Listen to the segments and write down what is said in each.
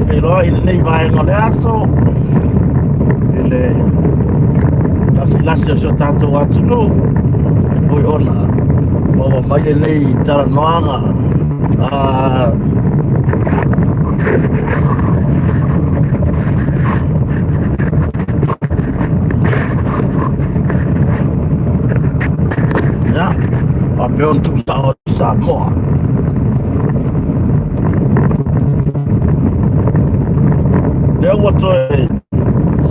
Faafeiloai i lenei vaega o le aso i le lasilasi o si o tatou atunuu e foi ona maua mai lenei talanoaga ia faapea ona tuusao atu Samoa. Lea ua toe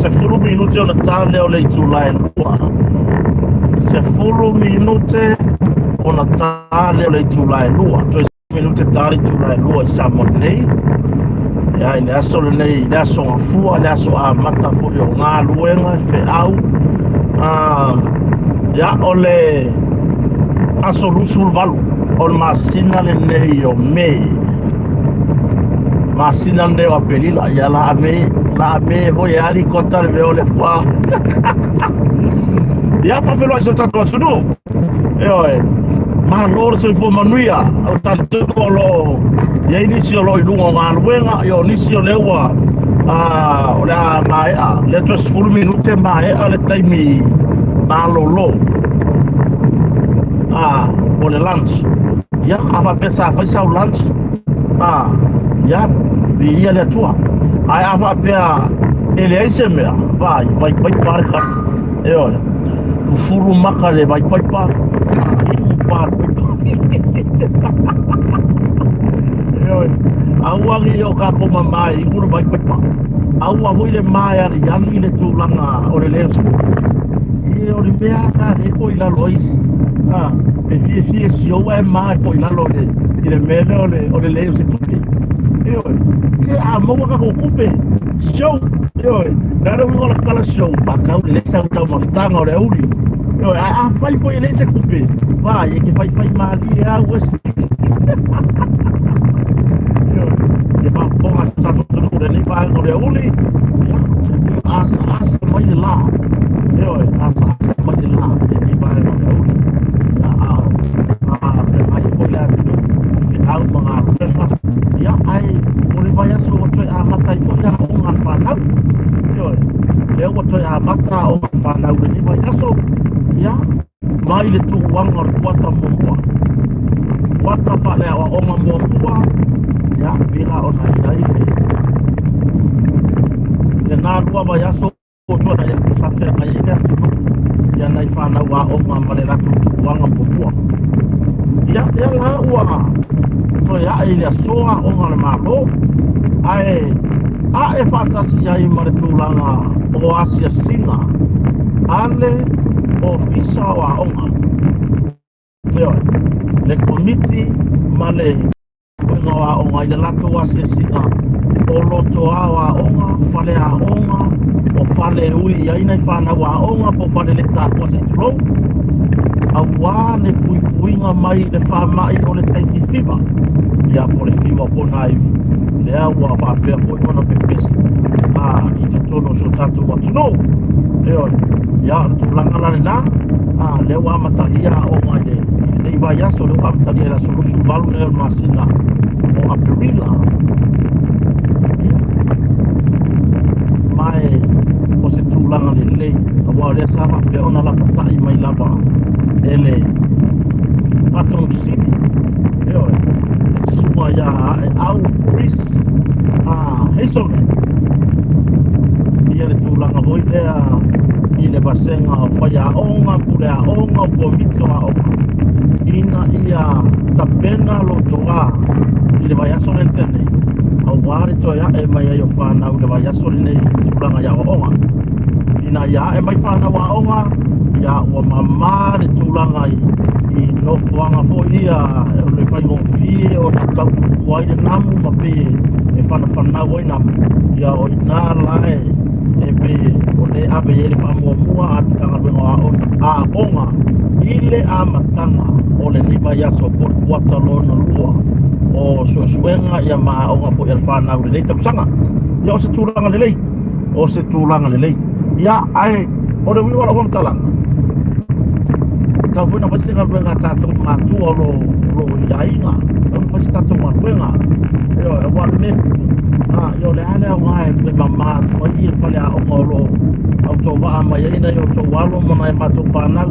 10 minute ona ta lea o le itula e 2. 10 minute ona ta lea o le itula e 2. Toe minute ta le itula e 2 i Samoa nei. Ia, i le aso lenei, i le aso gafua, le aso amata foi o galuega, feau. Ia, o le aso 28 o le masina lenei o Me, masina lenei o Aperila. Ia la me, la me foi e ali kota le mea o le fua. Ia faafeiloai si o tatou atunuu. Ioe, malo le soifua manuia. O le talitonu o lo o i ai nisi o lo o i luga o galuega, ia o nisi o lea ua o le a maea, lea toe 10 minute maea le taimi malolo o le lunch. Ia, a faapea sa fai sau lunch, ia, viia le Atua. Ae a faapea e leai se mea, vai, vaipaipa le kali. Ioe, fufulu maka le vaipaipa, iu pa le paipa. Ioe, aua ne i o tatou mama e iu le vaipaipa. Aua foi le maea aliali le tulaga o le leo se E o le mea a le po i lalo ai e fiafia si ou ae ma e po i lalo le i le mea lea o le leai o se tupe. Ioe, se a maua tatou tupe, show. Ioe, le a le uiga o la tala show, faatau lelei sau taumafataga o le auli. Ioe, ae afai foi e leai se tupe, vai, e te faifai malie lava ua se. Ioe, e faafofoga si o tatou atunuu i lenei vaega o le auli, ia, asaasa mai le la. Ioe, asaasa mai le la i lenei vaega o le auli. Ia, a o feagai foi le atunuu, feau ma galuega, ia, ae o le vaiaso ua toe amata ai foi aoga a le fanau. Ioe, lea ua toe amata aoga a le fanau i lenei vaiaso, ia, mai le tuuaga o le kuata muamua. Kuata faaleaoaoga muamua, ia, pei la ona i ai le lena lua vaiaso ua tuanai atu sa feagai ai le atunuu ia nai fanau aoga ma le latou tuuaga muamua. Ia, lea la ua toe ae i le asoa aoga a le Malo, ae ae faatasi ai ma le tulaga o asiasiga a le Ofisa o Aoga. Ioe, le Komiti ma le Pulega o Aoga i le latou asiasiga o lotoa o aoga, fale aoga, o fale e ui i ai nai fanau aoga po o fale le taua se i tulou, auā le puipuiga mai i le faamai o le taiki fiva, ia po o le fiva po o naivi, lea ua faapea foi ona pepesi i totonu o si o tatou atunuu. Ioe, ia o le tulaga la lena, lea ua amatalia aoga i le lenei vaiaso, lea ua amatalia i le aso 28 nei o le masina o Aperila. Ia, ma e o se tulaga lelei, aua o lea sa faapea ona lapatai mai lava e le Faatonu Sili, ioe, le susuga ia Aeau Chris Hazelman, ia le tulaga foi lea i le vasega o faiaoga, pule aoga, o komiti o aoga, ina ia tapena lotoa i le vaiaso lea na tea nei, aua le toe ae mai ai o fanau i le vaiaso lenei i tulaga i aoaoga. Ina ia ae mai fanau aoga, ia ua mama le tulaga i nofoaga foi ia o le faigofie ona taufuafua ai le namu ma pei e fanafanau ai namu, ia o i ina la e pei o lea e ave i ai le faamuamua a le Matagaluega o Aoga i le amataga o lenei vaiaso po o le kuata lona lua o suesuega ia ma aoga foi a le fanau i lenei tausaga. Ia o se tulaga lelei, o se tulaga lelei. Ia ae o le uiga o lau faamatalaga, tau foi na fai se galuega a tatou matua o lo i aiga, tau na fai se tatou galuega. Ioe, aua o le mea ia o le le a le aoga e mama atu ai le faleaoga o lo o autovaa mai ai nai o outou alo ma nai a matou fanau.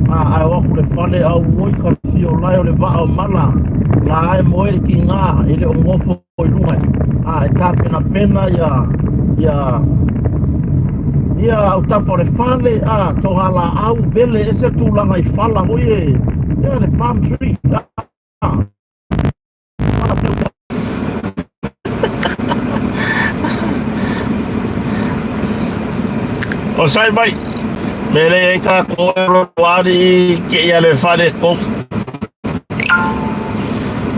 Ae o atu le fale, auoi ka fio lae o le vaa o mala la e moe le tiga e le o nofo i luga e tapenapena ia autafa o le fale, togalaau vele ese tulaga i fala foi e ia le palm tree. O sai mai me le ai ka ko ro wari ke ia le fale ko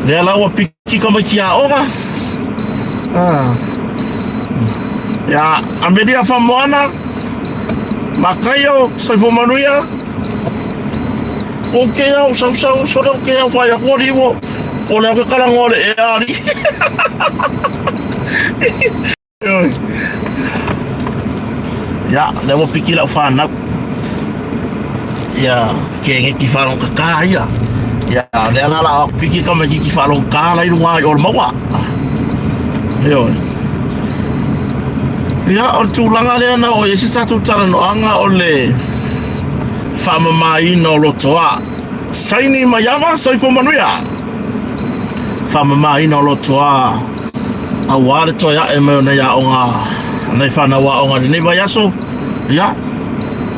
le la ua piki ka mai kia oga ya amelia fa moana makaio soifua manuia o ke au sau sau sore o ke au whai ako riwo o le au ke karango le e ari. Ia, lea ua piki lau whanau. Ia, ke nge ki whanau ka kā ia. Ia, lea la la piki ka mai ki whanau kā lai runga i o le maua. Ioe. Ia, o le tulaga lea na o i se tatou talanoaga o le faamamaina o lotoa. Saini Maiava, soifua manuia. Faamamaina o lotoa auā le toe ae mai o nei aoga, nei whanau aoga i lenei vaiaso. Ia,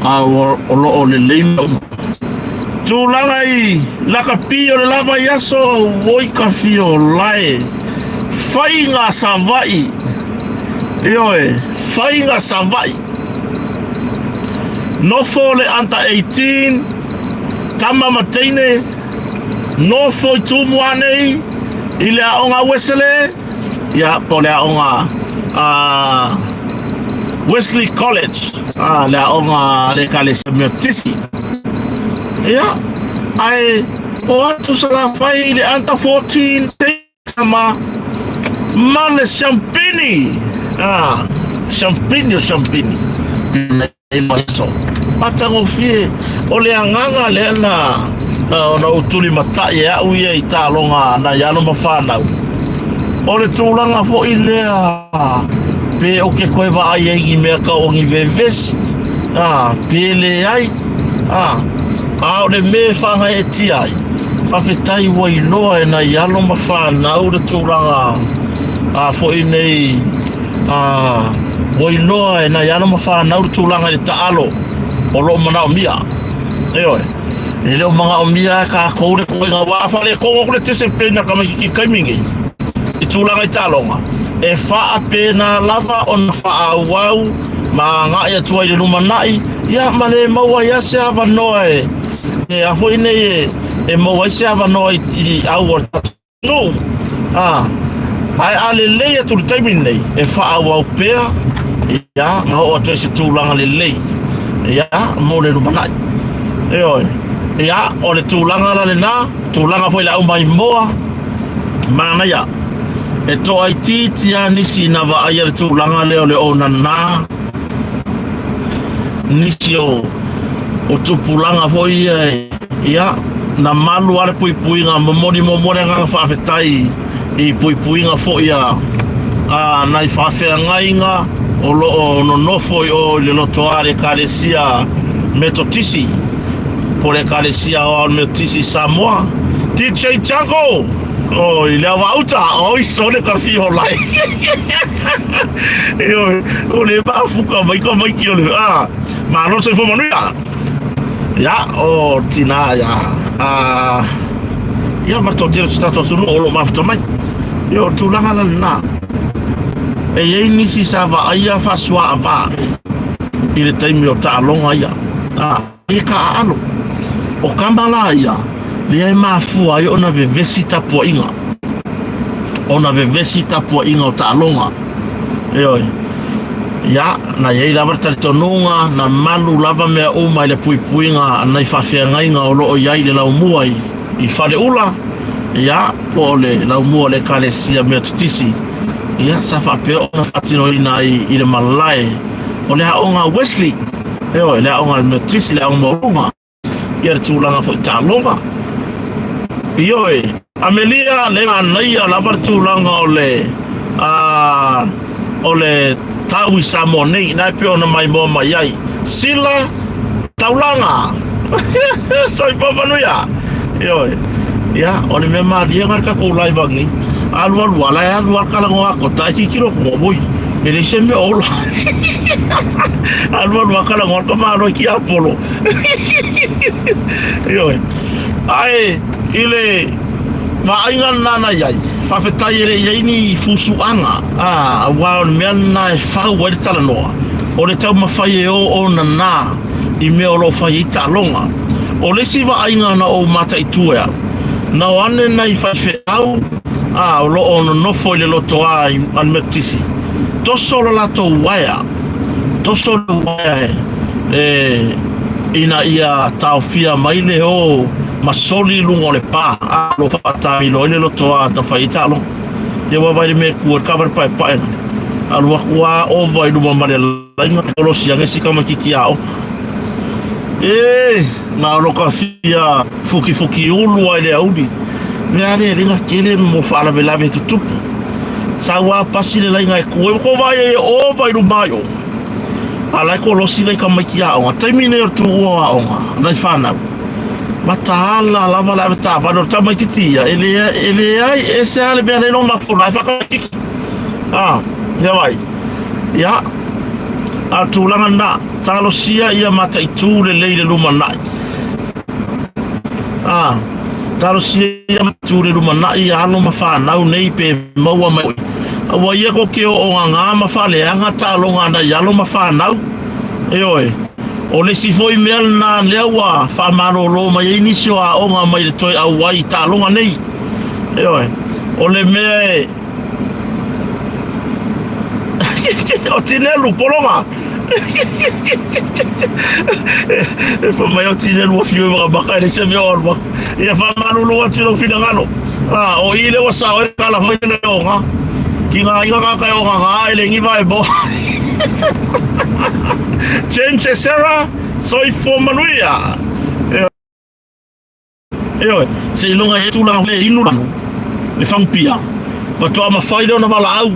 a o lo o lelei mea uma. Tulaga i lakapi o le la vaiaso, oi ka fio lae. Faiga Savaii. Ioe, faiga Savaii. Nofo le under 18, tama ma teine, nofo i Tumua nei, i le aoga Wesele, ia, po le aoga Wesley College, le aoga a le Ekalesia Metotisi. Ia, ae o atu Salafai i le under 14, tama ma le siampini. Siampini o siampini. Aso. Matagofie, o le agaga lea na na ou tulimatai e au ia i taaloga nai alo ma fanau. O le tulaga foi lea pe ou ke koe vaai ai i mea kau o ni vevesi, pe leai, a o le mea e whagaetia ai, faafetai ua iloa e nai alo ma fanau le tulaga a foi nei ua iloa e nai alo ma fanau le tulaga i le taalo o loo manaomia. Ioe, e le o manaomia e kākou le koena wā whare kongo kule tese pena ka mai ki kaimi nei. I tulaga i taaloga, e faapena lava ona faaauau ma agai atu ai i le lumanai, ia ma le maua ai lava se avanoa e, e a foi nei e, e maua ai se avanoa i, i au o le tatou nuu. A, ae a lelei atu i le taimi lenei, e faaauau pea, ia, ma oo atu ai se tulaga lelei, ia, mo le lumanai. Ioe, ia, o le tulaga la lena, tulaga foi i le aumaimoa, Manaia, e toaitiiti lava nisi na vaaia le tulaga lea o le onana, nisi o, o tupulaga foi ia, ia, na malu lava le puipuiga, momoli muamua le agaga faafetai i puipuiga foi a, a nai faafeagaiga o lo o nonofo i o i le lotoa a le Ekalesia Metotisi, po o le Ekalesia Aoao Metotisi i Samoa. DJ Jungle! Oi, le avauta, oi, sole ka fio lai. Ioe, o le mafuka mai ka mai ki o le, ah, malo soifua manuia. Ia, o tina ia, ah, ia ma tō tino te tātou atunuu o lo mafuta mai. Ia, o tulaga la lena. E i ai nisi sa vaaia faasuaavā i le taimi o taaloga ia. Ah, e ka aalo. O kama la ia, lea e mafua ai ona vevesi tapuaiga. Ona vevesi tapuaiga o taaloga. Ioe. Ia, na i ai lava le talitonuga, na malu lava mea uma i le puipuiga a nai faafeagaiga o lo o i ai i le laumua i, i Faleula, ia, po o le laumua o le Ekalesia Metotisi, ia, sa faapea ona faatinoina ai i le malae o le aoga Wesley, ioe, le aoga Metotisi, le aoga maualuga, ia le tulaga foi taaloga. Ioe, Amelia, le manaia lava le tulaga o le a, o le tau i Samoa nei, na e pei ona maimoa mai ai. Sila taulaga. Soifua manuia. Ioe. Ia, o le mea malie na le tatou live nei. Alu alu ala e alu ala kalagoa kota e titilo ku oi. E le se mea ola. Alu alu kalagoa ka malo ki Apollo. Ioe. Ae i le vaaiga lena na i ai, faafetai e le i ai ni fusuaga, a, aua o le mea lena e fau ai le talanoa, o le taumafai e o onana i mea o lo o fai ai taaloga. O le isi vaaiga na ou mataitu e au, na o ane nai faifeau, a, o lo o nonofo i le lotoa a le Metotisi, toso lo latou uaea, toso le uaea e, ina ia taofia mai le o ma soli i luga o le pa, a o lo o faataamilo ai le lotoa na fai ai taaloga. Ia ua vaai le mea e ku ai le taavale paepae na. Alu aku a ova i luma ma le laina kolosi ane si tamaititi aoga. E, na o lo ka fia fukifuki ulu ai le auli. Mea le ringa tele mo faalavelave tutupu. Sa ua pasi le laina e ku ai. Ko vai e ova i luma ai o. A la e kolosi nai tamaiti aoga. Taimi nei o le tuua o aoga, nai whanau. Mataala lava le ave taavale o le tamaititi ia, e le, e leai ese lava le mea lea i lona mafaufau, e whakaikiki. Ah, ia vai. Ia, a tulaga lena, talosia ia mataitū lelei le lumanai. Ah, talosia ia mataitū le lumanai ia alo ma whanau nei pe maua mai. Aua ia ko ke o o ngā ma whaleanga taaloga ana i alo ma whanau. Ioe, o le isi foi mea lena lea ua faamalōlō mai ai nisi o aoga mai le toe auai i taaloga nei. Ioe, o le mea e o Tinelu, pologa. E fai mai o Tinelu ua fiu e makamaka e leai se mea o alu atu. Ia faamalulu atu i lou finagalo. Ah, o i le ua sao ai le tala foi le oga. Ki ngā inga ngā kai oga ngā e le ngiva e bo. James e Sarah, soifua manuia. Ioe, seiloga e tulaga le inu rano, le fangupia. Faatoa mafai lea ona valaau.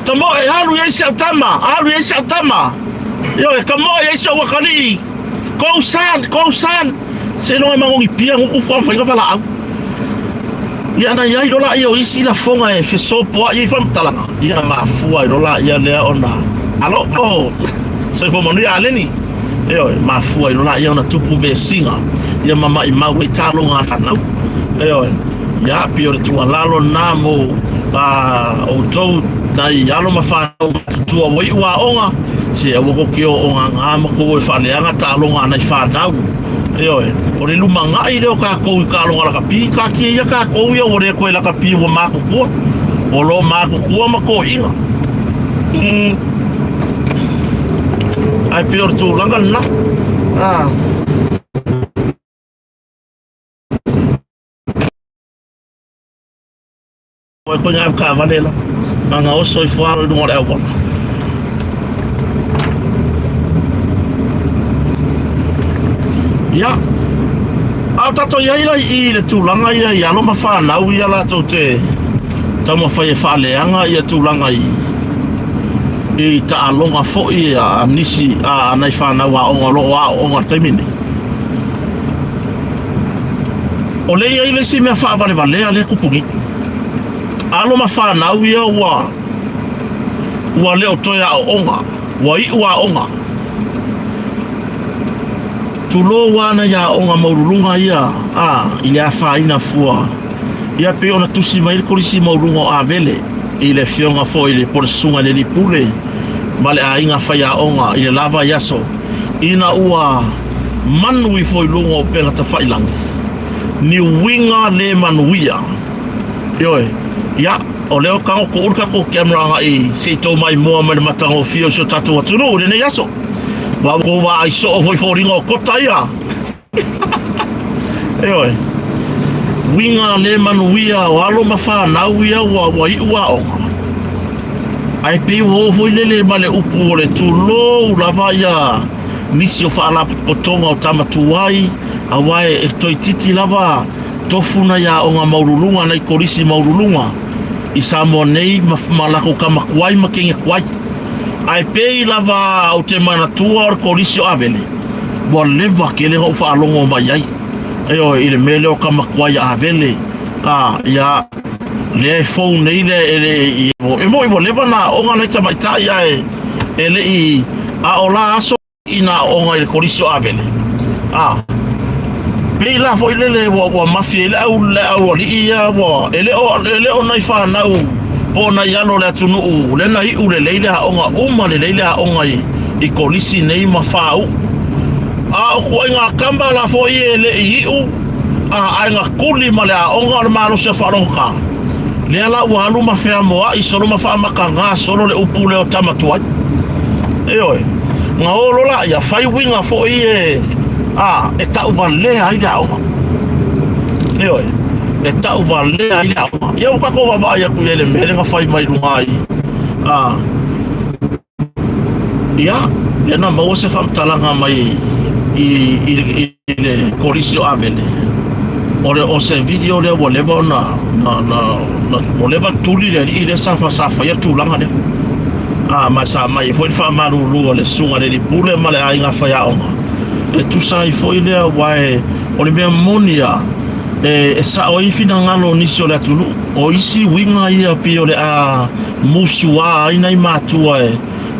Tamoe, alu i ai si au tama, alu i ai si au tama. Ioe, kamoe i ai si au akalii. Go son, go son. Seiloga e magogi pia nguku fua mafai valaau. Ia na iai lola ia o isi lafoga e fesopoai ai faamatalaga. Ia mafua ai lola ia lea ona alo o soifua manuia Aleni. Ioe, mafua ai lola ia ona tupu vesiga ia ma maimau ai taaloga a fanau. Ioe, ia pei o le tuualalo lena mo a outou nai alo ma fanau matutua ua iu aoga, se aua ko ke o ngāngā ma kou e faaleaga taaloga a nai fanau. Ioe, o le lumanai lea o kākou i kaaloga lakapi, kākia ia kākou ia ua le koe lakapi ua mākukua, o lo mākukua ma kōiga. Ae pei o le tulaga lena. Ah. Koe koe ngā taavale la, ma ngā oso i fuaro i runga o le auala. Ia, a o tātou i ai la i le tulaga ia i alo ma whanau ia lātou te taumawhai e whaaleanga ia tulaga i i taaloga foi a nisi a nai whanau a onga lo o a onga le taimi nei. O le ia i le isi mea faavalevalea lea kupu nei. Alo ma whanau ia ua ua le o toe aoaoga, ua iu aoga. Tulou ana i aoga maualuluga ia a i le afaina fua. Ia pei ona tusi mai le kolisi maualuluga o Avele i le afioga foi i le po le susuga i le alii pule ma le aiga faiaoga i le la vaiaso ina ua manu ifo i luga o upega tafailagi ni uiga le manuia. Ioe, ia, o lea o tago kuʻu le tatou camera agai se i tou maimoa mai le matagofie o si o tatou atunuu i lenei aso. Ua tou vaai soo foi foliga o kota ia. Ioe, uiga le manuia o alo ma fanau ia ua, ua iu aoga. Ae pei ua oo foi lele ma le upu o le tulou lava ia nisi o faalapotopotoga o tama tuai, aua e toeitiiti lava tofu nai aoga maualuluga, nai kolisi maualuluga i Samoa nei ma, ma latou tama tuai ma teine tuai. Ae pei lava ou te manatua o le kolisi o Avele, ua leva tele ona ou faalogo mai ai. Ioe, i le mea lea o Tamakuai Avele, a, ia, lea e fou nei le, e le i, e moni ua leva ona aoga nai tamaitai ae e le i, a o la aso i nā aoga i le kolisi o Avele. A, pei la foi lele ua, ua mafi ai le au, le au alii ia, ua, e le o, e le o nai fanau po o nai alo o le atunuu lea na iu lelei le aoga, uma lelei le aoga i, i kolisi nei ma fāuu. A o kuaiga kama la foi e le i iu, a, ae na kuli ma le aoga o le malosi o faalogotā. Lea la ua alu ma feamoaʻi solo ma faamakagā solo le upu lea o tama tuai. Ioe, na o loa laia, fai uiga foi e, a, e tauvalea ai le aoga. Ioe, e tauvalea ai le aoga. Ia ua tatou vaavaai atu i ai i le mea lea na fai mai luga i, a, ia, lea na maua se faamatalaga mai i, i, i i le Kolisi o Avele, o le o se video lea ua leva ona na, na, na, ua leva ona tuli le alii lea sa, sa faia le tulaga lea. A, ma sa mai ai foi le faamalulu a le susuga i le alii pule ma le aiga faiaoga. E tusa ai foi lea aua e, o le mea moni lava, e, e sao ai finagalo o nisi o le atunuu. O isi uiga ia pei o le a musuā ai nai matua e,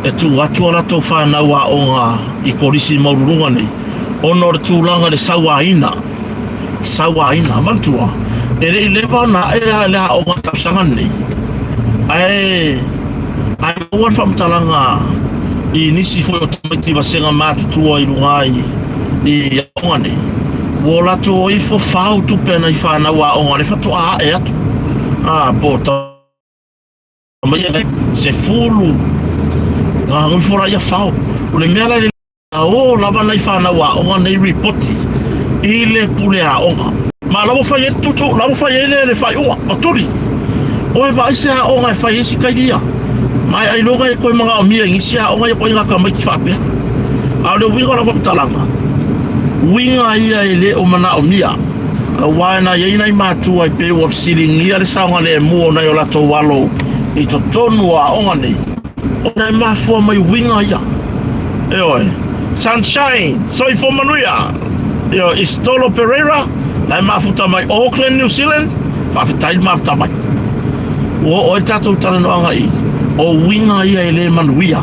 e tuu atu a latou fanau aoga i kolisi maualuluga nei. ona o le tulaga i le sauaina, sauaina. Manatua, e le i leva ona ae le aoga tausaga lenei, ae ae maua le faamatalaga i nisi foi o tamaiti vasega matutua i luga i, i aoga nei, ua o latou ifo fao tupe a nai fanau aoga le faatoa ae atu, a, po o mai ai 10 ngā ngui fora ia fao. O le mea la le o lava nai whanau aoga nei ripoti i le pule aoga. Ma la ua fai ai tutu, la ua fai ai le, le faaiuga o tuli. O e vaai se aoga e fai ai si kailia. Ma e ailoga e koe manaomia i nisi aoga ia koe ngā tamaiti faapea. A o le uiga o lau faamatalaga, uiga ia e le o manaomia. Aua na i ai nai matua e pei ua fesiligia le saogalemu o nai o latou alo i totonu o aoga nei, ona e mafua mai uiga ia. Ioe. Sunshine, soifua manuia. Ioe, Istolo Pereira, la e mafuta mai Auckland, New Zealand, faafetai le mafuta mai. Ua oo ai le tatou talanoaga i o uiga ia e le manuia.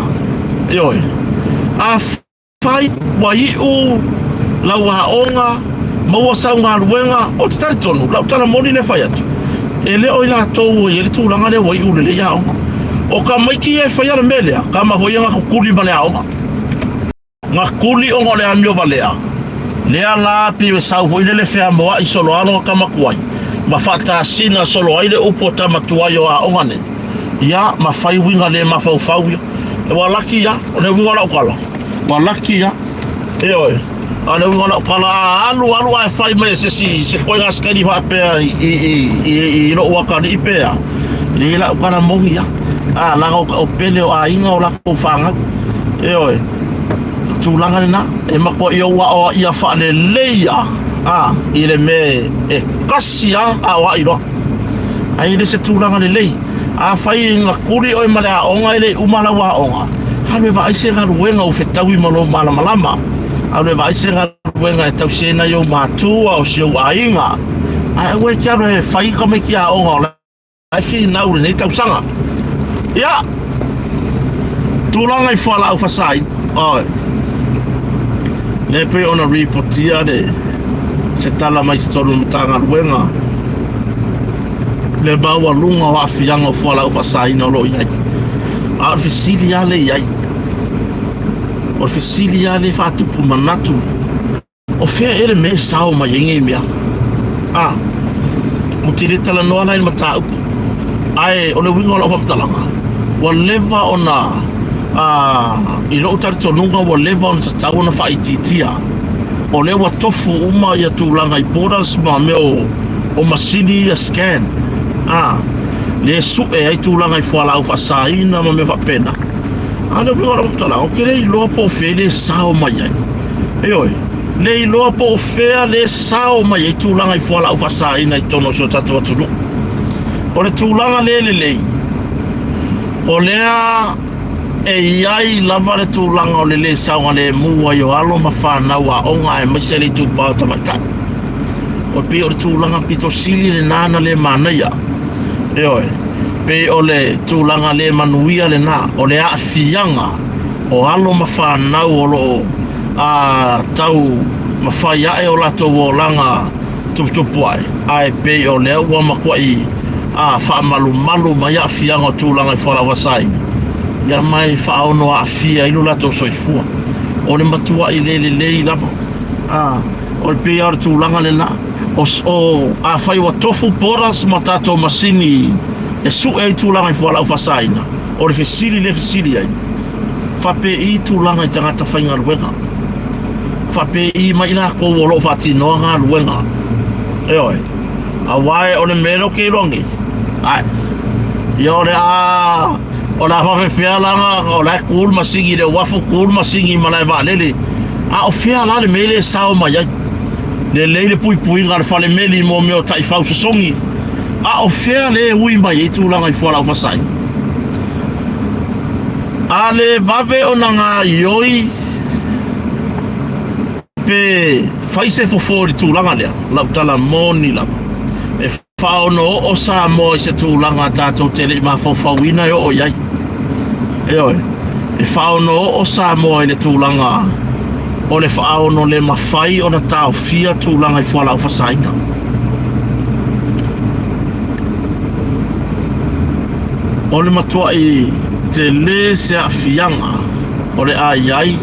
Ioe. A Fai, ua iu lau aoga, maua sau galuega, ou te talitonu, lau tala moni lea e fai atu, e le o i latou ua i ai le tulaga lea ua iu lelei aoga. O tamaiti ia e faia le mea lea, tama foi ia na kukuli ma le aoga. Na kuli ona o le amio valea, lea la pei e sau foi lele feamoaʻi solo a lona tama tuai, ma faatasina solo ai le upu o tama tuai o aoga nei, ia ma fai uiga le mafaufau ia. Ua laki ia, o le uiga o lau tala. Ua laki ia. Ioe. A o le uiga o lau tala, a alu alu ae fai mai e se isi se koiga sikali faapea i, i, i, i, i lou atalii pe a, leai lau tala moni ia. A, leaga o, o pele o aiga o latou fanau. Ioe. O le tulaga lena, e matuai ou aoaia faalelei lava, a, i le mea e kasi lava aoai loa. Ae le se tulaga lelei. Afai na kuli oe ma le aoga e le i uma lau aoga, alu e vaai se galuega ua fetaui ma lou malamalama. Alu e vaai se galuega e tausi ai nai ou matua o si ou aiga. Ae aua e te alu e fai tamaiti aoga o la e finau i lenei tausaga. Ia, tulaga i fualaau faasaina, oi. Lea pei ona ripotia le se tala mai totonu o le Matagaluega le maualuga o aafiaga o fualaau faasaina o lo o i ai. A o le fesili lava lea i ai, o le fesili lava lea e faatupu manatu, o fea ea le mea e sao mai ai nei mea? A, ou te le talanoa la i le mataupu, ae o le uiga o lau faamatalaga, ua leva ona, a, i lou talitonuga ua leva ona tatau ona faaitiitia. O lea ua tofu uma ia tulaga i borders ma mea o, o masini ia scan, a, lea e sue ai tulaga i fualaau faasaina ma mea faapena. A o le uiga o lau faamatalaga, ou te le iloa po o fea le sao mai ai. Ioe, le iloa po o fea le sao mai ai tulaga i fualaau faasaina i totonu o si o tatou atunuu. O le tulaga le lelei, o lea E i ai lava le tulaga o le lē saogalemu ai o alo ma fanau aoga aemaise le itupa o tamaitai. O pei o le tulaga pito sili lena na le manaia. Ioe, pei o le tulaga le manuia lena, o le aafiaga o alo ma fanau o lo o a tau mafai ae o latou olaga tuputupu ae, ae pei o lea ua matuai a faamalumalu mai aafiaga o tulaga i fualaau faasaina, ia ma e faaono aafia ai lo latou soifua. O le matuai le lelei lava. A, o le pei lava o le tulaga lena. O, o, afai ua tofu borders ma tatou masini e sue ai tulaga i fualaau faasaina, o le fesili lea e fesili ai, faapei tulaga i tagata faigaluega? Faapei mai lakou o lo o faatinoa galuega? Ioe. Aua o le mea lea ou te iloa nei, ae, ia o le a, o le a faapefea la ona, o la e tu le masini i le uafu, tu le masini i malae vaalele, a o fea la le mea lea e sao mai ai? Lelei le puipuiga a le falemeli mo mea o taifau sosogi, a o fea lea e ui mai ai tulaga i fualaau faasaina? A le vave ona gaoioi Pe fai se fofo i le tulaga lea, lau tala moni lava, e faaonooo Samoa i se tulaga tatou te le i mafaufauina e oo i ai. Ioe, e faaonooo Samoa i le tulaga o le faaono le mafai ona taofia tulaga i fualaau faasaina. O le matuai tele se aafiaga o le a i ai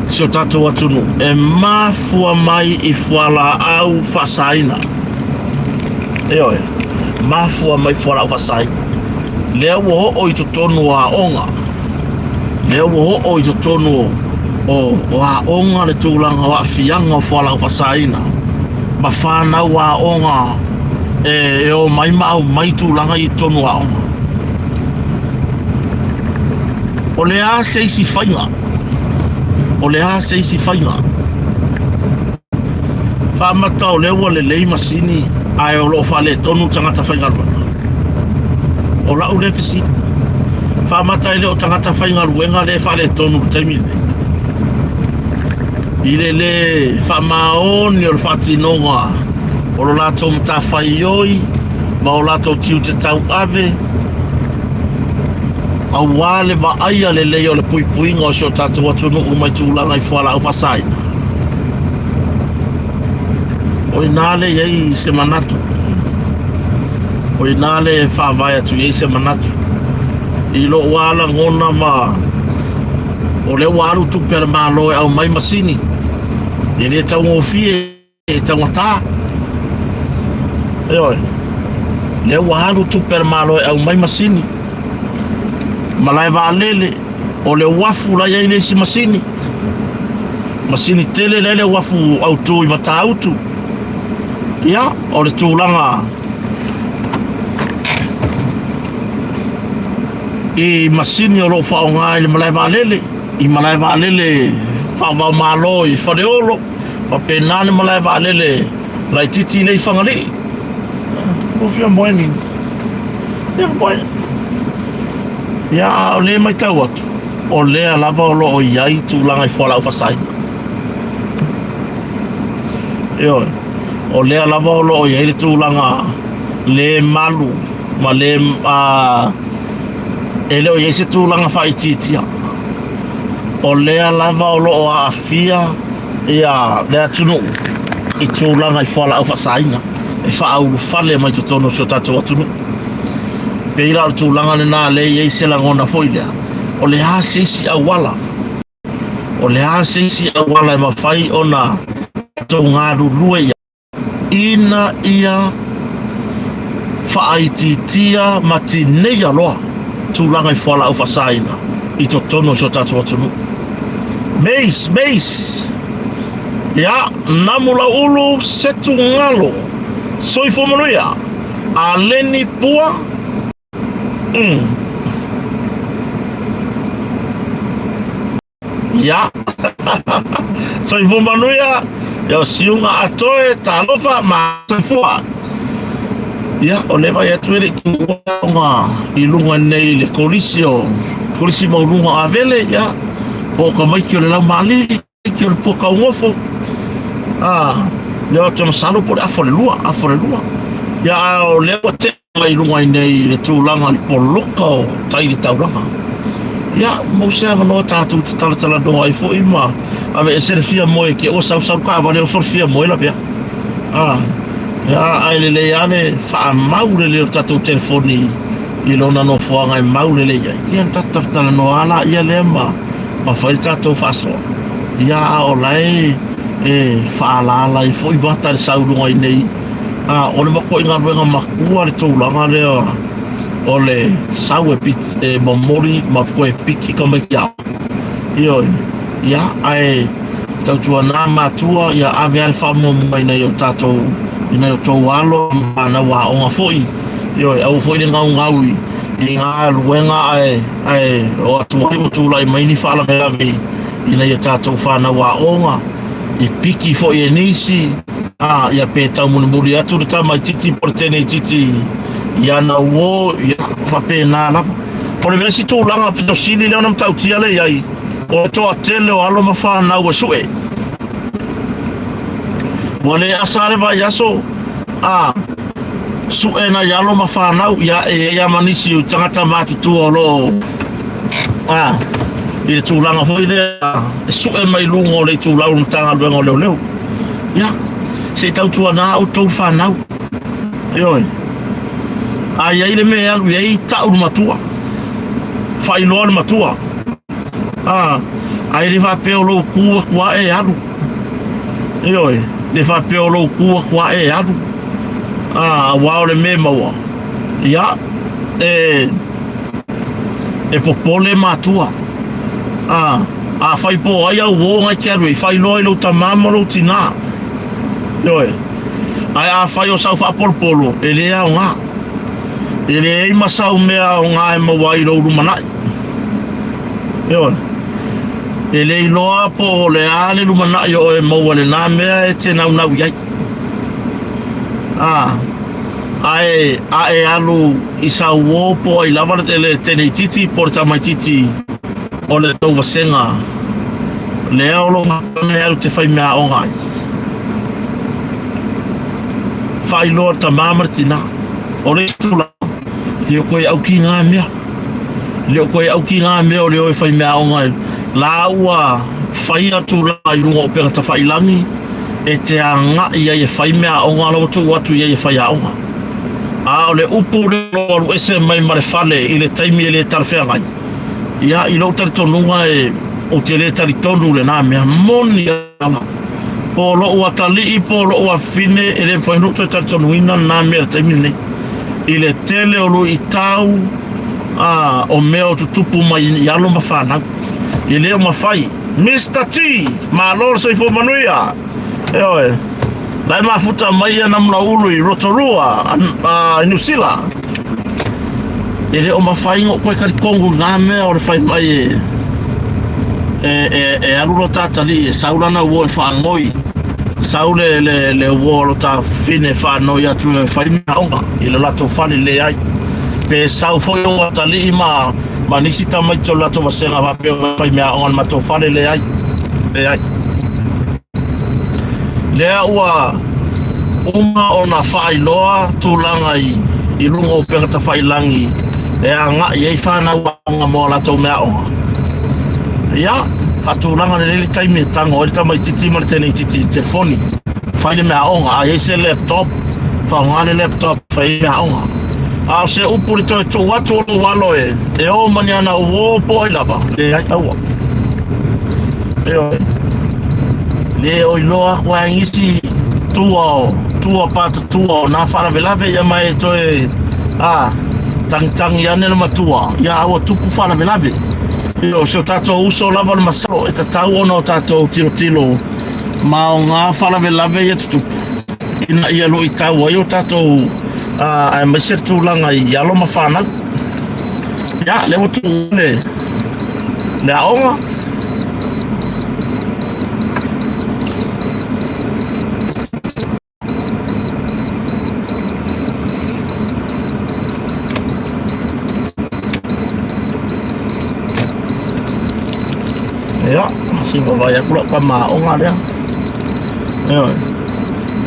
si o tatou atunuu e mafua mai i fualaau faasaina. Ioe, mafua mai fualaau faasaina. Lea ua oo i totonu o aoga, lea ua oo i totonu o, o aoga le tulaga o aafiaga o fualaau faasaina ma fanau aoga e, e omai ma aumai tulaga i totonu o aoga. O le a se isi faiga? O le a se isi faiga? Faamata o lea ua lelei masini ae o lo o faaletonu tagata faigaluega. O lau lea fesili. Faamata e le o tagata faigaluega lea e faaletonu i le taimi lenei. I le le faamaoni o le faatinoga o lo latou matafaioi ma o latou tiute tauave aua le vaaia lelei o le puipuiga o si o tatou atunuu mai tulaga i fualaau faasaina. O i ina lea i ai se manatu, o i ina lea e faavae atu i ai se manatu i lou lava lagona ma o lea ua alu tupe a le Malo e aumai masini, e le taugofie. E taugata. Ioe. Lea ua alu tupe a le Malo e aumai masini. Malae vaalele, o le uafu la i ai le isi masini. Masini tele la i le uafu autu i Matautu. Ia, o le tulaga i masini o lo o faaaoga i le malae vaalele, i malae vaalele faava-o-Malo i Faleolo, Faapena le malae vaalele laitiiti lea i Fagalii. Ua fia moe ni. Ia moe. Ia a o lea e matau atu, o lea lava o lo o i ai tulaga i fualaau faasaina. Ioe, o lea lava o lo o i ai le tulaga le malu ma le a, e le o i ai se tulaga faaitiitia. O lea lava o lo o aafia ia le atunuu i tulaga i fualaau faasaina e faaulufale mai totonu o si o tatou atunuu. Pei la o le tulaga lena lea e i ai se lagona foi lea, o le a se isi auala, o le a se isi auala e mafai ona tatou galulue i ai ina ia faaitiitia ma tineia loa tulaga i fualaau faasaina i totonu o si o tatou atunuu. Meis, meis! Ia, namu lauulu, setu galo, soifua manuia, aleni pua, mm. Ia. Soifua manuia, ia o siuga atoe, talofa ma soifua. Ia, o lea e vaai atu e le i tuua aoga i luga nei i le kolisi o kolisi maualuga o Avele, ia, po o tamaiti o le Laumaalili, tamaiti o le Puakaugofo, a, ia, ou te masalo po o le afa o le lua, afa o le lua. Ia, a o lea ua tee mai i luga i nei i le tulaga i le poloka o tai i le taulaga. Ia, maua se avanoa tatou te talatalanoa ai foi ma aveese le fia moe ke ua sausau le taavale oso le fia moe lavea. A, ia, ae lelei lava le faamau lelei o le tatou telefoni i lona nofoaga e mau lelei ai. Ia, ona tatou talatalanoa lava laia lea ma ma fai le tatou faasoa. Ia, a o la e e faaalaala ai foi mata i le sau i luga i nei. A, o le matuai galuega matua le tulaga lea o le sau e, pit, e momoli ma toe piki tamaiti aoga. Ioe, ia, ae tautuana matua ia ave lava le faamuamua i nai o tatou, i nai o tou alo ma fanau aoga foi. Ioe, aua foi le gaugau i, i galuega ae, ae o atu ai ma tulai mai ni faalavelave i, i nai o tatou fanau aoga, i piki foi e nisi, a, ia pe taumulimuli atu le tamaitiiti po o le teneitiiti i ana uo, ia, faapena lava. O le isi tulaga pito sili lea ona matautia lea i ai, o le toatele o alo ma fanau e sue. Ua le asa le vaiaso, a, sue nai alo ma fanau, ia, e i ai lava ma nisi o tagata matutua o lo o, a, i le tulaga foi lea, e sue mai luga o le itulau o le Matagaluega o Leoleo. Ia, se i tautuana outou fanau. Ioe. A i ai le mea e alu i ai, tau le matua. Faailoa le matua. A, ae le faapea o lou tu atu ae e alu. Ioe, le faapea o lou tu atu ae e alu. A, aua o le mea e maua. Ia, e, e popole matua. A, afai po o ai au uō na e te alu ai, faailoa i lou tamā ma lou tinā. Ioe. Ae afai o sau faapolopolo, e le aoga. E leai ma sau mea aoga e maua ai i lou lumanai. Ioe. E le iloa po o le a le lumanai o oe e maua i lena mea e te naunau i ai. A, ae a e alu i sau uō po o ai lava le, le teneititi po o le tamaititi o le tou vasega lea o lo o faapea e alu te fai meaaoga ai. Faailoa le tamā ma le tinā. O le isi tulaga, le o koe auki ngā mea. Le o koe auki ngā mea o le o e fai meaaoga ai. La ua whai atu la i runga o upega tawhailangi e te anga'i ai e fai meaaoga la ua tuu atu i ai e fai aoga. A o le upu lea o lo o alu ese mai ma le fale i le taimi e le talafeagai, ia, i lou talitonuga e, ou te le talitonu i lena mea. Moni ala. Po o lou atalii, po o lou afafine, e le mafai ona ou toe talitonuina lena mea i le taimi lenei. I le tele o luitau, a, o mea o tutupu mai i alo ma fanau. E le o mafai. Mister T! Malo le soifua manuia! Ioe. La e mafuta mai ia Namulaulu i Rotorua, i Niu Sila. E le o mafai ona ou toe talitonu i na mea o le fai mai e, e, e, e alu lo ta atalii e sau lana uo e faanoi. Sau le, le, le uo o lo ta fine e faanoi atu e fai meaaoga i le latou fale leai. Pe sau foi ou atalii ma, ma nisi tamaiti o le latou vasega faapea e fai meaaoga i le matou fale leai. Leai. Lea ua uma ona faailoa tulaga i, i luga o upega tafailangi e agai ai fanau aoga mo a latou meaaoga. Ia, faatulaga lelei le taimi e tago ai le tamaitiiti ma le teneitiiti i le telefoni, fai le meaaoga. A i ai se laptop, faaaoga le laptop e fai ai meaaoga. A o se upu i le toe tuu atu o lou alo e, e o ma ni ana uō po o ai lava, leai aua. Ioe. Le o iloa atu ai nisi tua o tua patatua o nā faalavelave ia ma e toe a tangitangi ane le matua ia a ua tupu faalavelave. Ioe, o si o tatou uso lava le masalo e tatau ona o tatou tilotilo ma o ngā faalavelave ia tutupu ina ia luitau ai o tatou a aemaise le tulaga i alo ma fanau. Ia, lea ua tuu le le aoga. Se i vaavaai atu lau tama aoga lea. Ioe.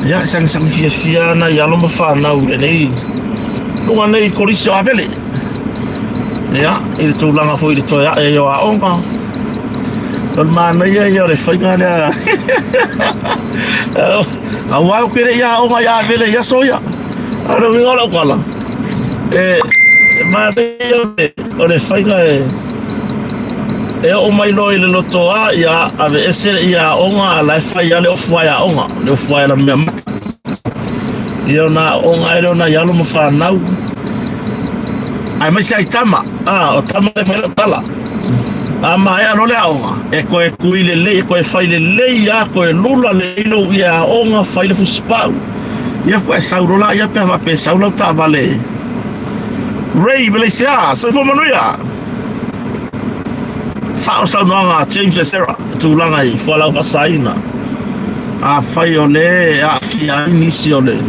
Ia, e sagisagi fiafia lava nai alo ma fanau i lenei luga nei i Kolisi o Avele. Ia, i le tulaga foi i le toe ae ai o aoga. O le manaia ia o le faiga lea. Aua ou te le i aoga i Avele i aso ia. A o le uiga o lau tala, e manaia o le faiga e e oo mai loa i le lotoa, ia aveese le ia aoga, a la e fai lava le ofu aoga, le ofu ae lamea mata. Ia ona aooga ai lea o nai alo ma fanau, aemaise ai tama. A, o tama e fai lau tala. A maea loa le aoga, e toe tui lelei, e toe fai lelei lava, toe lula lelei lou ie aoga, fai le fusipau. Ia faatoa e sau loa laia pe a faapea e sau lau taavale. Ray Malaysia, soifua manuia. Sao le saunoaga a James Esera i tulaga i fualaau faasaina. Afai o lea e aafia ai nisi o le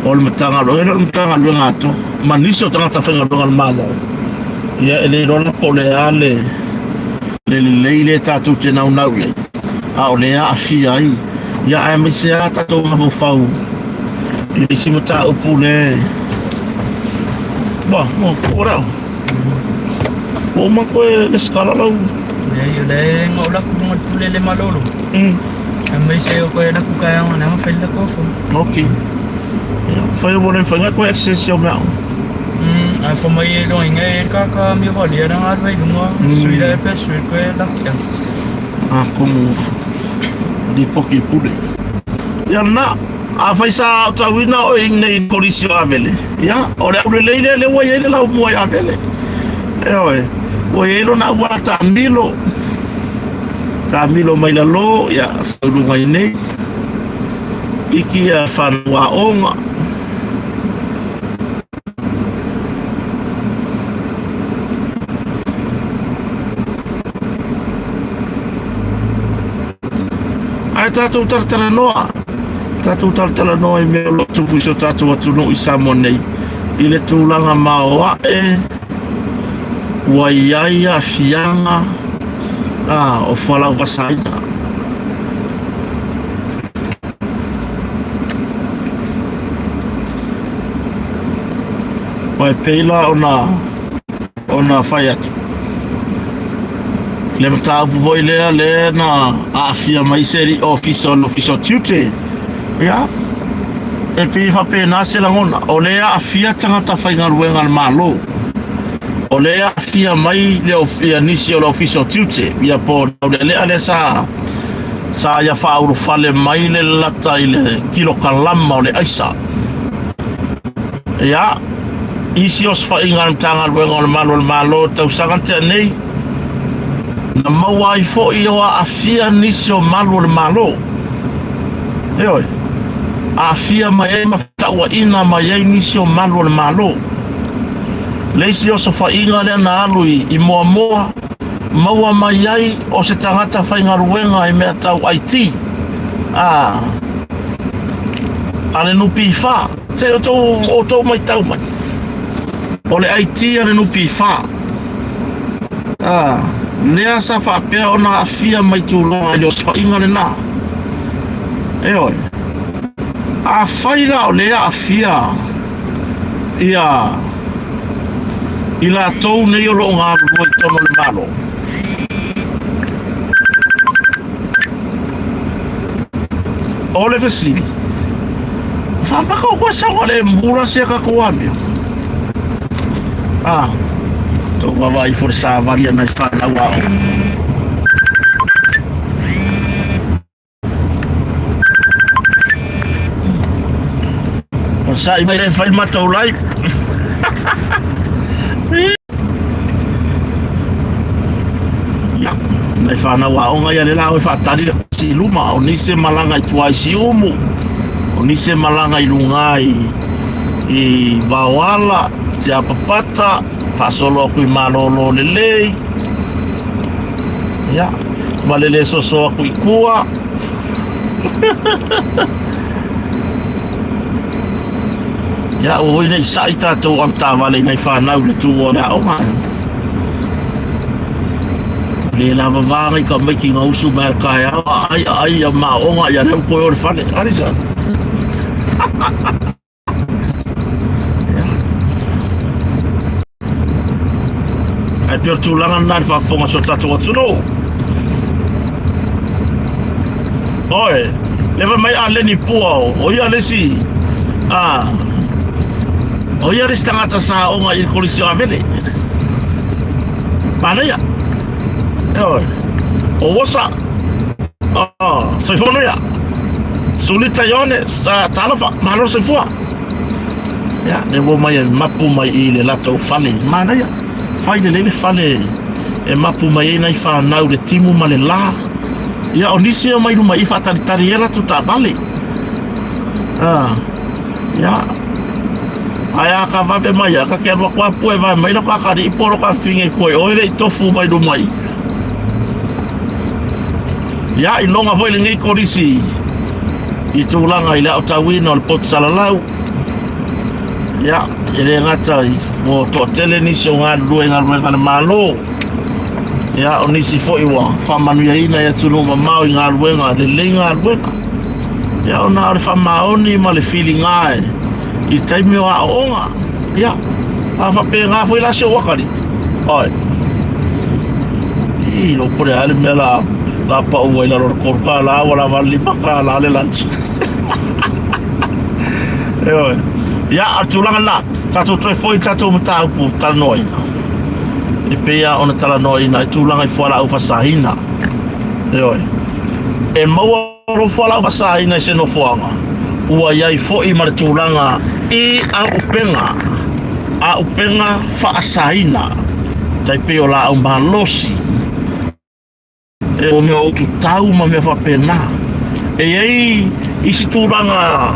o le Matagaluega, e le o le Matagaluega atoa, ma nisi o tagata faigaluega a le Malo, ia e le iloa la po o le a le le lelei lea tatou te naunau i ai, a o lea e aafia ai, ia aemaise lava tatou mafaufau i le isi mataupu lea Ua, ua, ua lea. Ua uma koe lesitala lau. Leai, o lea na ou laku luga le pule le malolo. Aemaise o koe laku taeao na fai le kofo. Ok. Ia, fai o le fai koe access yo mea. A fo mai e loa inga e ka ka mi wa lia na ngal vai lunga. Sui la e pe sui koe laki a. Ah, komu lipoki pule. Ia na, afai sa aotauina oe i nei kolisi o Avele, ia, o le aulelei lea lea ua i ai le laumua i Avele. Ioe, ua i ai lona auala taamilo, taamilo mai lalo, ia, sau i luga i nei, piki ia whanau aoga. Ae tatou talatalanoa, tatou talatalanoa i mea o lo o tupu i so tatou atunuu i Samoa nei, i le tulaga maoae ua i ai aafiaga a o fualaau faasaina. Aua e pei la ona ona fai atu le mataupu foi lea lea na aafia mai se alii ofisa o le ofisa o tiute. Ia, e pei e faapena se lagona, o lea e aafia tagata faigaluega a le Malo, o lea e aafia mai le ia nisi o le ofisa o tiute, ia po o le taulealea lea sa sa ia faaulufale mai le lata i le kilokalama o le aisa. Ia, isi osofaiga a le Matagaluega o le Malu o le Malo i le tausaga na tea nei, na maua ai foi o aafia nisi o malu o le Malo. Ioe, aafia mai ai ma fetauaiga mai ai nisi o malu o le Malo. Le isi osofaiga lea na alu i, i Moamoa, maua mai ai o se tagata faigaluega i mea tau IT, a, a le NPF. Se i outou, outou matau mai. O le IT a le NPF. A, lea sa faapea ona aafia mai tulaga i le osofaiga lena. Ioe. Afai la o lea e aafia ia i latou nei o lo o galulue i totonu o le Malo, O le fesili, faamaka o koe saogalemu la sia tatou amio? Ah, tou vaavaai ifo le savali a nai fanau aoga. O sa'i mai le fai matou live. Ia, nai fanau aoga ia lea la e faatali le pasi i luma, o nisi e malaga i tua i Siumu, o nisi e malaga i luga i, i Vaoala, Tiapapata, faasolo atu i Malolo lelei. Ia, ma le le soso atu i tua. Ia, aua foi ne i sa'i tatou avetaavale i nai fanau i le tuua o le aoga. Le lava vaga i ka maiki nga usu mai le taeao a ai a ai a maoga ia leu koe o le fale. Alisa. Ae pei o le tulaga lena i le faafofoga a si o tatou atunuu. Oe, le fai mai a Leni Pua o, o ia le isi, a, o ia le isi tagata sa aoga i le Kolisi o Avele. Manaia. Oe, o Wosa, oh, soifua manuia. Sulita Ione, sa talofa, malo le soifua. Ia, le ua mai e mapu mai i le latou fale. Manaia, fai lelei le fale e mapu mai ai nai fanau le timu ma le la. Ia, o nisi e omai luma i faatalitali ai latou taavale. Ah, ia, ae a ka vave mai a ka ke alu aku a pue vae mai la ka kari po lo ka finge koe oe le i tofu mai luma i. Ia, i loga foi lenei kolisi i tulaga i le aotauina o le poto salalau. Ia, e le gata i ua toatele nisi o galulue i galuega a le Malo. Ia, o nisi foi ua faamanuiaina i atunuu mamao i galuega, lelei galuega. Ia, ona o le faamaoni ma le filiga e i taimi o aoaoga. Ia, a faapena foi la si ou atalii. Oi. Ii, lou pule a le mea la la pau ai lalo le $3 ua lava le $5 le lunch. Ioe. Ia, a le tulaga lena, tatou toe foi i le tatou mataupu talanoaina. E pei lava ona talanoaina i tulaga i fualaau faasaina. Ioe. E maua lou fualaau faasaina i se nofoaga, ua i ai foi ma le tulaga i auupega, auupega faasaina, tai pei o laau malosi, e o mea ututau ma mea faapena. E i ai isi tulaga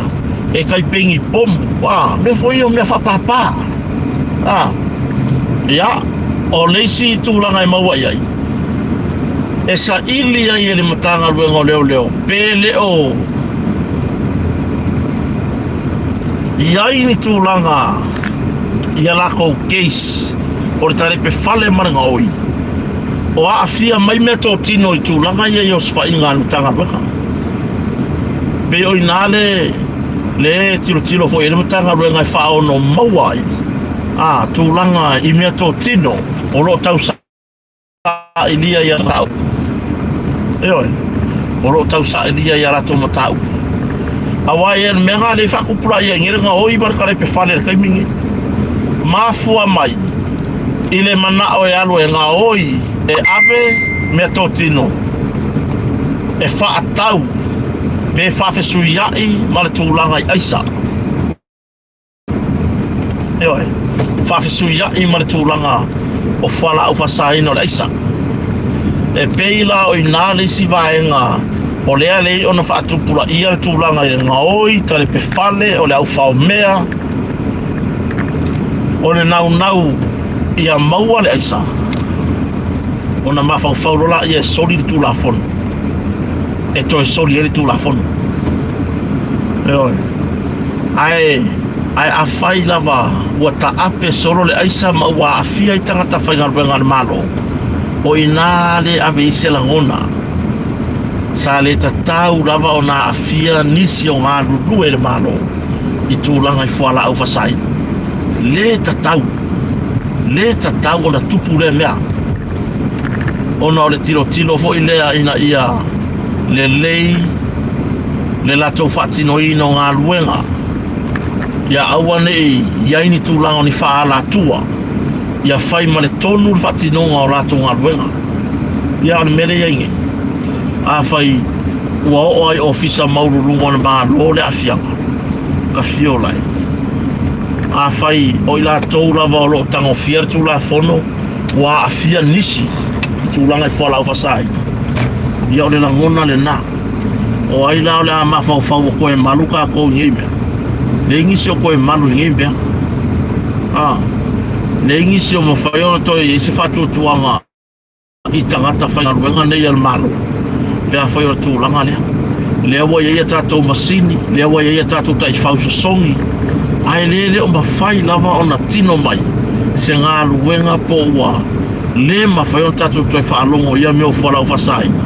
e tai pei ni pomu, a, mea foi ia o mea faapapa. A, ia, o le isi tulaga e maua i ai, e saili ai e le Matagaluega o Leoleo pe le o i ai ni tulaga i a lakou case o le talepe fale ma le gaoi o aafia mai meatotino i tulaga ia i osofaiga a le Matagaluega. Pei o i ina le le tilotilo foi i le Matagaluega e faaono maua ai a tulaga i meatotino o lo o tausailia i a mataupu. Ioe, o lo o tausailia i a latou mataupu. Aua e le mea lena lea e faatupulaia ai nei le gaoi ma le kalepe fale i le taimi lenei. Mafua mai i le manao e alu e gaoi e ave meatotino e faatau pe faafesuiai ma le tulaga i aisa. Ioe, faafesuiai ma le tulaga o fualaau faasaina o le aisa. E pei la o i ina le isi vaega o lea lei ona faatupulaia le tulaga i le gaoi, talepe fale, o le au faomea, o le naunau ia maua le aisa, ona mafaufau loa lea e soli le Tulafono, e toe soli ai le Tulafono. Ioe. Ae, ae afai lava ua taape solo le aisa ma ua aafia ai tagata faigaluega a le Malo, o i ina le ave i se lagona. Sa le tatau lava ona aafia nisi o galulue i le Malo i tulaga i fualaau faasaina. Le tatau, le tatau ona tupu lea mea, ona o le tilotilo foi lea ina ia lelei le latou faatinoina o galuega, ia aua ne i i ai ni tulaga o ni faaalatua, ia fai ma le tonu le faatinoga o latou galuega. Ia o le mea lea e i ai nei, afai ua oo lava i ofisa maualuluga o le Malo le aafiaga, ka fiola ai. Afai o i latou lava o lo o tagofia le Tulafono, ua aafia nisi i tulaga i fualaau faasaina, ia o le lagona lena. O ai la o le a mafaufau ua toe malu tatou i nei mea? Leai nisi o toe malu i nei mea. A, leai nisi o mafai ona toe i ai se faatuatuaga i tagata faigaluega nei a le Malo pe afai o le tulaga lea. Lea ua i ai a tatou masini, lea ua i ai a tatou taifau sosogi, ae le le o mafai lava ona tino mai se galuega po ua Lē mafai ona tatou toe faalogo i ia mea o fualaau faasaina,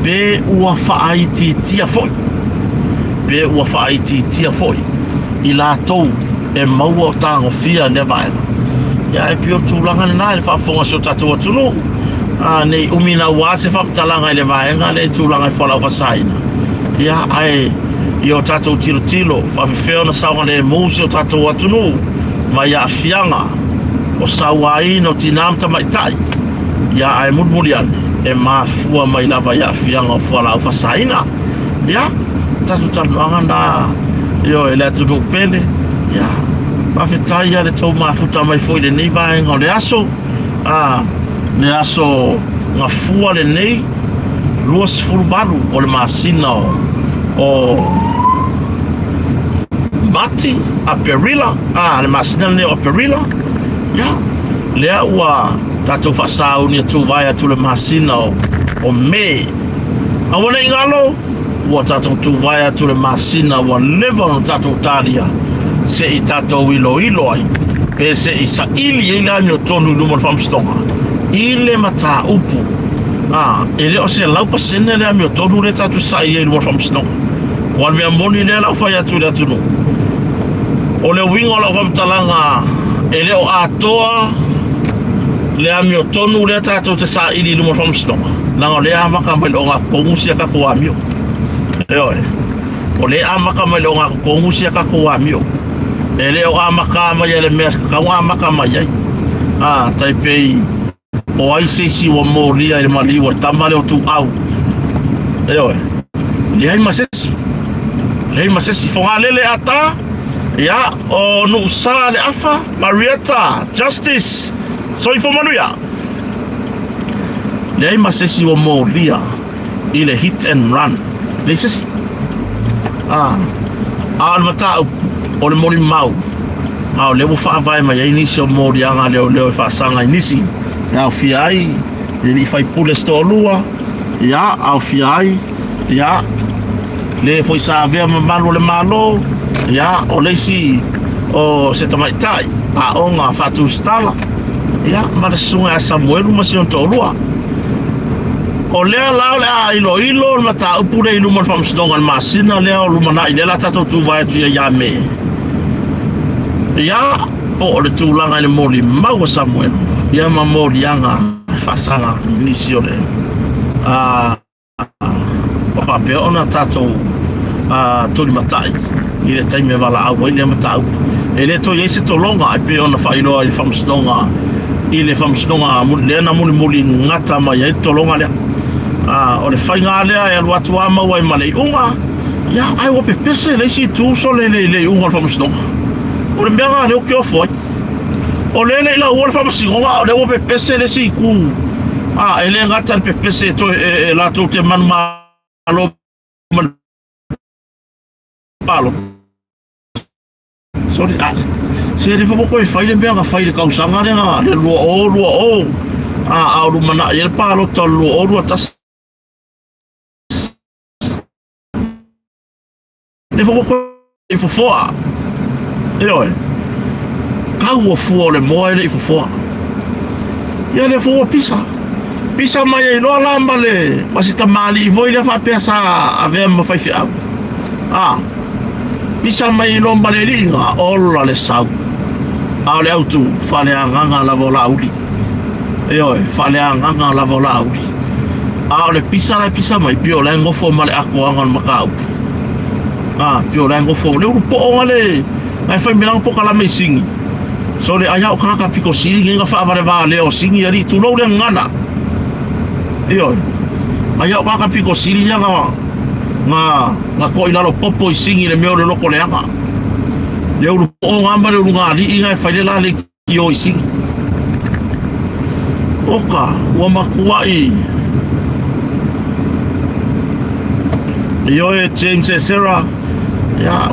pe ua faaitiitia foi, pe ua faaitiitia foi i latou e maua o tagofia i lea vaega. Ia ae pei o le tulaga lena i le faafofoga a si o tatou atunuu. A, ne i umi naua se faamatalaga i le vaega lea i tulaga i fualaau faasaina. Ia ae ia o tatou tilotilo faafefea ona saogalemu si o tatou atunuu mai aafiaga o sauaina o tinā ma tamaitai, ia ae mulimuli ane e mafua mai lava i aafiaga o fualaau faasaina. Ia, tatou talanoaga na, ioe, le atunuu pele. Ia, faafetai ia le tou mafuta mai foi i lenei vaega o le aso, a, le aso gafua lenei, 28 o le masina o Mati, Aperila, a, le masina lenei o Aperila, ia, lea ua tatou faasauni atu vae atu le masina o Me. Aua ne i galo, ua tatou tuvae atu le masina ua leva ona tatou talia se i tatou iloilo ai pe se i saili ai le amiotonu i luma o le faamasinoga i le mataupu. A, e le o se 100% le amiotonu lea tatou saili ai i luma o le faamasinoga. Aua o le mea moni lea o le a ou fai atu i le atunuu, o le uiga o lau faamatalaga e le o atoa le amiotonu lea tatou te saili i luma o le faamasinoga, leaga o lea e amata mai le ogatotonu sia tatou amio. Ioe, o lea e amata mai le ogatotonu sia tatou amio. E le o amata mai e le mea tatau ona amata mai ai. A, tai pei o ai se isi ua molia i le maliu o le tama lea o Tuau. Ioe, leai ma se isi, leai ma se isi. Fogalele ata, ia, o Nuusa le afa, Marietta, Justice, Soifua manuia. Leai ma se isi ua molia i le hit and run. Leai se isi. Ah, a o le mataupu, o le molimau, a o lea ua faavae mai ai nisi o moliaga a leoleo e faasaga i nisi, e aofia ai le alii faipule se toalua, ia, aofia ai, ia, le foi sa avea mamalu o le Malo, ia, o le isi o se tamaitai aoga faatusitala, ia, ma le susuga ia Samuelu ma si ona toalua. O lea la o le a iloilo le mataupu lea i luma o le faamasinoga i le masina lea o lumanai, lea la tatou tuvae atu ia Me. Ia, po o le tulaga i le molimau a Samuelu, ia ma moliaga e faasaga i nisi o le a ua faapea ona tatou tulimatai i le taimi e valaau ai lea mataupu. E le toe i ai se tologa e pei ona faailoa i le faamasinoga i le faamasinoga lea na mulimuli gata mai ai le tologa lea. O le faiga lea e alu atu lava maua ai ma le iuga, ia, ae ua pepese le isi itu sole i le iuga o le faamasinoga. O le mea lena lea ou te ofo ai. O lea e le i lauua le faamasinoga a o lea ua pepese le isi itu. A, e le gata i le pepese e toe e, e latou te manumalo ma le palota. Sorry, a, se le foi koe fai le mea na fai i le tausaga lea na le 2020, a, a o lumanai ai le palota o le 2021. Le foi koe i fofoa. Ioe. Kau ua fua o le moa e le i fofoa. Ia lea foi ua pisa. Pisa mai ai loa la ma le ma si tamalii foi lea faapea sa avea ma faifeau. A pisa mai ai loa ma le alii ola le sau. A o le autu faaleagaga lava o Laauli. Ioe, faaleagaga lava o Laauli. A o le pisa la e pisa mai, pei o la e nofo ma le atoaga o le mataupu. A, pei o la e nofo, le ulu poo nga le, nga e fai mai lana pokalame i Sini. Sole, ai a o tagata pito sili nei na faavaleva lea o Sini alii, tulou le gagana. Ioe, ai a o tagata pito sili ia na, na, na toa i lalo popo i Sini i le mea o le loko leaga. Le ulu poo nga ma le ulu galii nga e fai le la leitio i Sini. Oka, ua matuai. Ioe, James e Sarah, ia,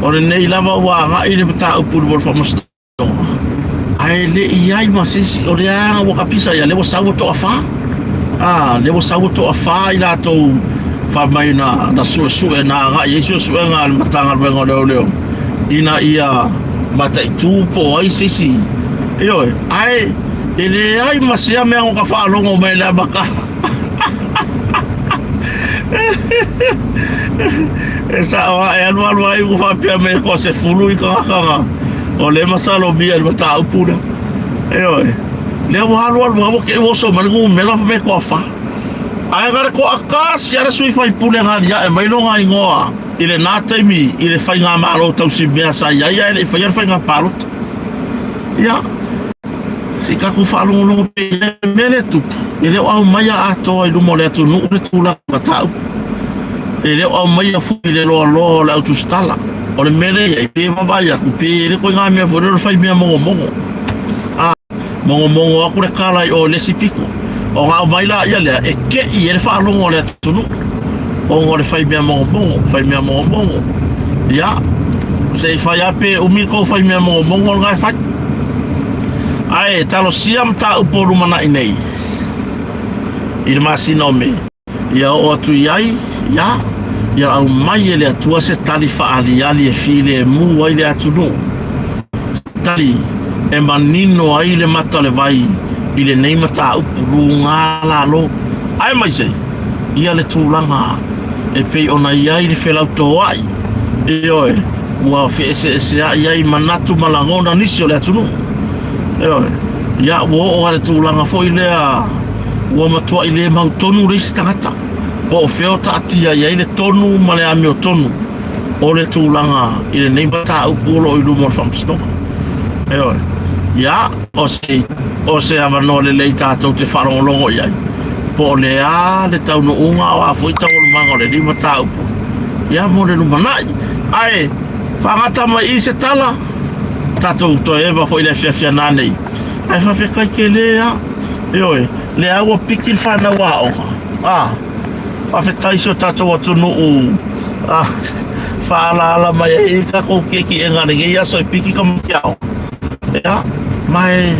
o lenei lava ua agai le mataupu i le faamasinoga. Ae le i ai ma se isi, o lea ua kapisa ia, lea ua sau ua toafa. A, lea ua sau ua toafa i latou fai mai na, na suesue, na agai ai suesuega a le Matagaluega o Leoleo ina ia mataitu po o ai se isi. Ioe, ae E leai ma sea mea o ka faalogo mai le amata. E sao a e alu alu ai ua faapea mai ko se fulu i tagata o le masalomia i le mataupu lea. Ioe. Lea ua alu alu ua ke oso mai le numera me toafa. Ae na le toatasi a le sui faipule na aliae mai lona igoa i lena taimi i le faigamalo tausi mea sa i ai ae le i faia le faiga palota. Ia, se i tatou faalogologo pea i le mea lea e tupu, e le o aumaia atoa i luma o le atunuu le tulaga mataupu. E le o aumaia foi le loaloa o le autusitala. O le mea lea e i ai, pe vaavaai atu, pe le ituaiga mea foi lea o le fai mea mogomogo. A mogomogo atu le tala i o i le isi pito, ona aumai laia lea e te i ai le faalogo a le atunuu ona o le fai mea mogomogo, fai mea mogomogo. Ia, se i fai lava pe umi le tou fai mea mogomogo lena e fai. Ae talosia mataupu o lumanai nei i le masina o Me. Ia oo atu i ai, ia, ia aumai e le Atua se tali faaaliali e filemu ai le atunuu, se tali e manino ai le mata o le vai i lenei mataupu luga lalo, aemaise ia le tulaga e pei ona i ai le felautoaʻi, ioe, ua feeseeseaʻi ai manatu ma lagona nisi o le atunuu. Ioe, ia ua oo lava i le tulaga foi lea ua matuai le mautonu le isi tagata po o fea o taatia i ai le tonu ma le amiotonu o le tulaga i lenei mataupu o lo o i luma o le faamasinoga. Ioe, ia, o se, o se avanoa lelei tatou te faalogologo i ai po o le a le taunuuga o a foi taualumaga o lenei mataupu ia mo le lumanai. Ae faagata mai i se tala, tatou toe eva foi i le afiafi ana nei. Ae faafetai tele lava. Ioe, lea ua piki le fanau aoga. Ah, faafetai i si o tatou atunuu ah, faaalaala mai ai le tatou ki'eki'ega i lenei aso e piki tamaiti aoga. Ia, ma e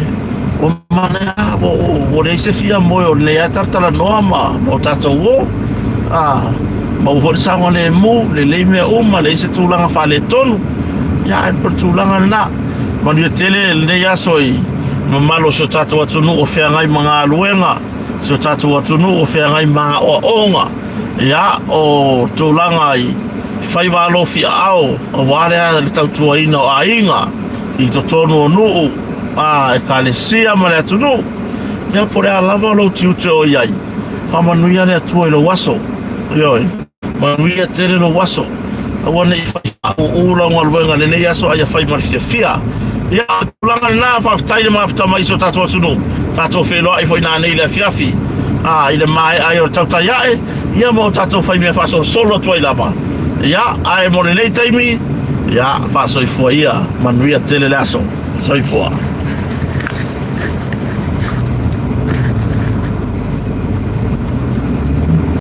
ua manaia lava, ua leai se fia moe o lenei lava talatalanoa ma o tatou uo. Ah, maua foi le saogalemu, lelei mea uma, leai se tulaga faaletonu. Ia, ae pei o le tulaga lena. Manuia tele lenei aso i mamalu o si o tatou atunuu o feagai ma galuega, si o tatou atunuu o feagai ma aoaoga, ia, o tulaga i faiva alofi aao aua lea le tautuaina o aiga i totonu o nuu, a, ekalesia ma le atunuu. Ia, po o le a lava lou tiute o i ai, faamanuia le Atua i lou aso. Ioe. Manuia tele lou aso. Aua ne i fai faaūū lau galuega i lenei aso, a ia fai ma le fiafia. Ia, o le tulaga lena, faafetai le mafuta mai i si o tatou atunuu. Tatou feiloai foi nanei i le afiafi, a, i le maea ai o le tautai ae, ia ma o tatou fai mea faasolosolo atu ai lava. Ia, ae mo lenei taimi, ia, faasoifua ia, manuia tele le aso. Soifua.